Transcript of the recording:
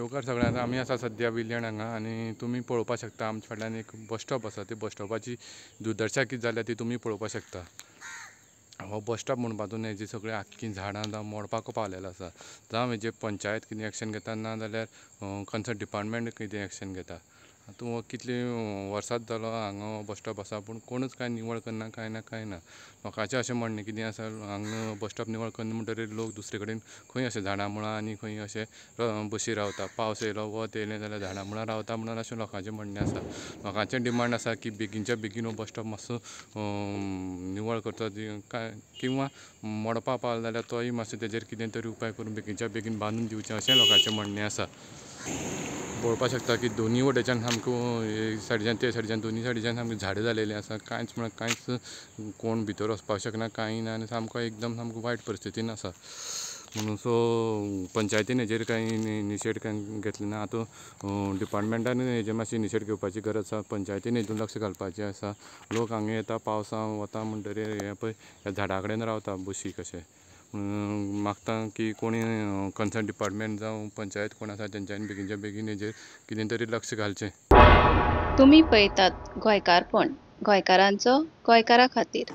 येवकार सगळ्यांक. आमी आसा सद्या विलयण हांगा आनी तुमी पळोवपाक शकता आमच्या फाटल्यान एक बस स्टॉप आसा. ती बस स्टॉपाची दुर्दशा कितें जाल्या ती तुमी पळोवपाक शकता. हो बस स्टॉप म्हणपाचो न्हय, जी सगळीं आख्खी झाडां जावं मोडपाक पावलेलो आसा. जावं हेजेर पंचायत कितें एक्शन घेता, ना जाल्यार कन्सर्न डिपार्टमेंट कितें एक्शन घेता. आतां हो कितलीं वर्सांच जालो हांगा हो बस स्टॉप आसा, पूण कोणूच कांय निवळ करना, कांय ना कांय ना. लोकांचें अशें म्हणणें कितें आसा, हांगा बस स्टॉप निवळ करना म्हणटकीर लोक दुसरे कडेन खंय अशें झाडां मुळां आनी खंय अशें बशी रावता. पावस येयलो, वत येयलें जाल्यार झाडां मुळां रावता म्हणून अशें लोकांचें म्हणणें आसा. लोकांचें डिमांड आसा की बेगीनच्या बेगीन हो बस स्टॉप मातसो निवळ करचो काय किंवां मोडपा पावलो जाल्यार तोय मातसो तेजेर कितें तरी उपाय करून बेगीनच्या बेगीन बांदून दिवचें अशें लोकांचें म्हणणें आसा. पळोवपाक शकता की दोनी वटेच्यान सामको हे सायडीच्यान ते सायडीच्यान दोनी सायडीच्यान सामकी झाडां जालेलीं आसा. कांयच म्हळ्यार कांयच कोण भितर वचपाक शकना, कांय ना आनी सामको एकदम सामको वायट परिस्थितीन आसा. म्हणून सो पंचायतीन हेजेर कांय इनिशिएट कांय घेतलें ना. आतां डिपार्टमेंटान हेजेर मातशी इनिशिएट घेवपाची गरज आसा. पंचायतीन हितून लक्ष घालपाचें आसा. लोक हांगा येता पावसा वता म्हणटरीर हें पळय ह्या झाडा कडेन रावता बशी कशे. मागता की कोणी कन्सर्न डिपार्टमेंट जावं पंचायत कोण आसा तेंच्यांनी बेगीनच्या बेगीन हेजेर कितें तरी लक्ष घालचें. तुमी पळयतात गोंयकारपण, गोंयकारांचो गोंयकारा खातीर.